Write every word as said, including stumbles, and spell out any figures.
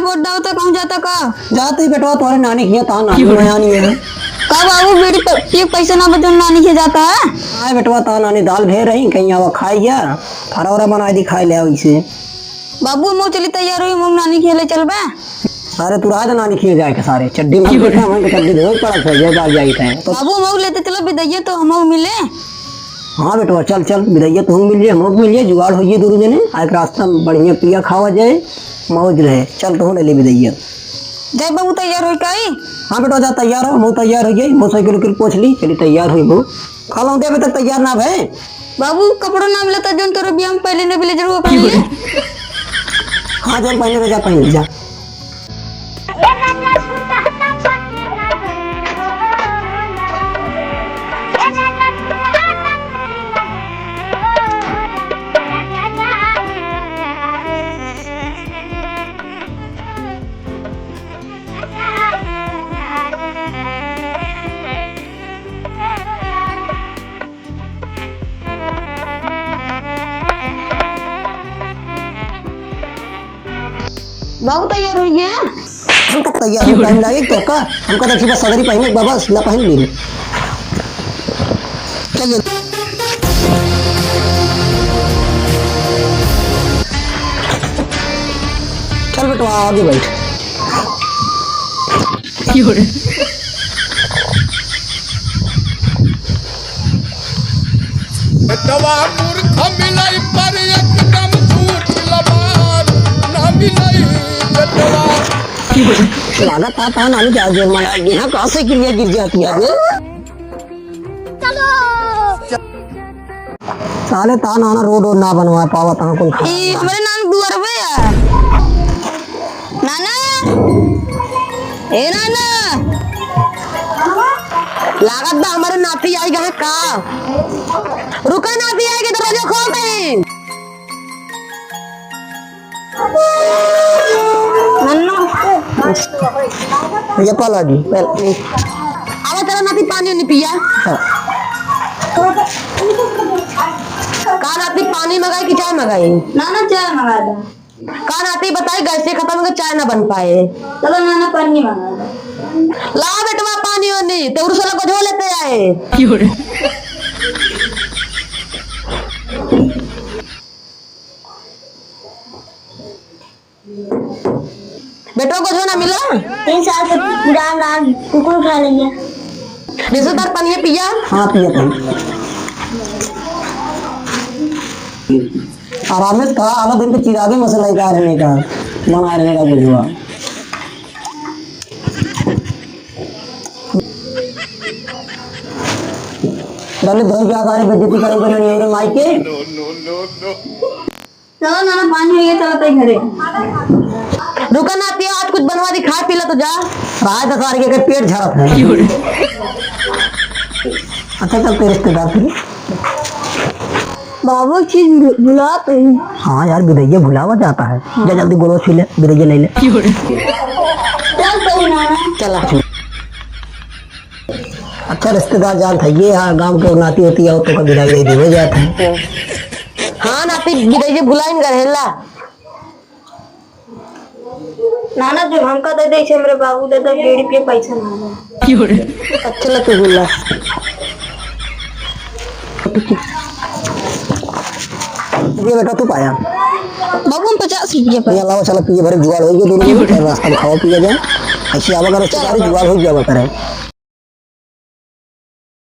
बोल रहा हो तो कहूँ जाता का? जाते ही बेटवा तोहरे नानी किया, तहाँ नानी मया नहीं है। का बाबू, बीड़ी प-, पिए के पैसा ना बचन नानी के जाता है? आए बेटवा, तहाँ नानी दाल भेज रही, कहीं आवा खाई जा, फरौरा बनाए दी, खाए ले आओ इसे। बाबू, हम चली तैयार हुई, हम नानी के ले चलबे। अरे तू रहा तो नानी के जाए के सारे, चड्डी में बैठा, हम तो चड्डी धोए पड़ा था, जय बाल जाई थे। तो बाबू, हम लेते चलो बिदैया तो हम मिले। हाँ बेटवा, चल, चल, बिदैया तोहू मिल जाए, हमहू मिल जाए, जुगाड़ होइए दोनों जने। आ एक रास्ता में बढ़िया पिया खावा जाए, मौज रहे। चल, तोहू ले ले बिदैया। जय बाबू, तैयार होई काई? हाँ बेटवा, जा तैयार हो, हमहू तैयार हो जाई, मोटरसाइकिल उकिल पोंछ ली, चली तैयार होई बहू। खा लो, दे अबे तक तैयार ना भए। बाबू, कपड़ो ना मिलता, जोन तोरे बियाह में पहले ने ब्लेजर वो पहन ले। हाँ, जा पहले जा, पहले जा। बाबू तैयार होइ गया। हम तो तैयार हो, टाइम लागे तो का? हमका तो बस सगरी पहने, बाबा ला पहन ली। चल जल्दी। चल बेटवा, आगे बैठ। क्यों रे? बेटवा मूर्ख मिलई पर एकदम झूठ लबार ना मिलई बेटवा। लागत था, था नानी के आगे माया यहाँ कहाँ से गिर गया, गिर जाती है रे? साले ता नाना रोड वोड ना बनवा पावा, ता कुल खा ई हमरे नाना दुआर पे यार। नाना, ए नाना, लागत बा हमरे नाती आई गए का? रुका नाती आई के दरवाजा खोल दे। नन्नू। ये पा लागी, पहले। अब तेरा नाती पानी नहीं पिया। हाँ। का नाती पानी मंगाई कि चाय मंगाई? ना, ना, चाय मंगा दे। का नाती बताई, गैस खत्म हो गई, चाय ना बन पाए। चलो ना, ना, पानी मंगा दे। ला बेटवा पानी वानी, ते उर्सला को झोले पे आए। बेटवा को झोना मिला? तीन साल से पुरान रान कुकुर खा लिया। रिश्तेदार पनिया पिया? हाँ, पिया, पिया। आरामे था, आला दिन के चिरागे में से लइका रहने का, मन आ रहने का बुझवा। डाले धोई के आ सारे बेइज्जती करे बने नहीं हो रे माई के। चलो नाना, पानी हो गया, चलो तई घरे। रुका ना पिया, आज कुछ बनवा दी, खा पी ला तो जा। राय दसार के, के पेट झरत है। अच्छा, चल तेरे रिश्तेदार फिर। बाबू, चीज भुला तो ही। हाँ यार, बिदैया भुलावा जाता है। जा जल्दी गोलो छू ले, बिदैया ले ले। चल तो ही नाना। चला। अच्छा रिश्तेदार जान था ये, हाँ, गांव के नाती होती है, तो कभी बिदाई दे देवे जाता है। हाँ, नाती बिदाई जे भुलाइन रहेला। नाना, जो हमका दे दे, इसे मेरे बाबू दे दे, बीड़ी पिए पैसा ना दे। अच्छा, ला तू बोला। ये बेटा, तू पाया? बाबू, हम पचास रुपया पाया। ये लाओ, चलो, पिए भरे जुगाड़ हो गया, दोनों में, रास्ता में खाओ, पिए जाए। ऐसे आवा करो, चलो। जुगाड़ हो गया, करे।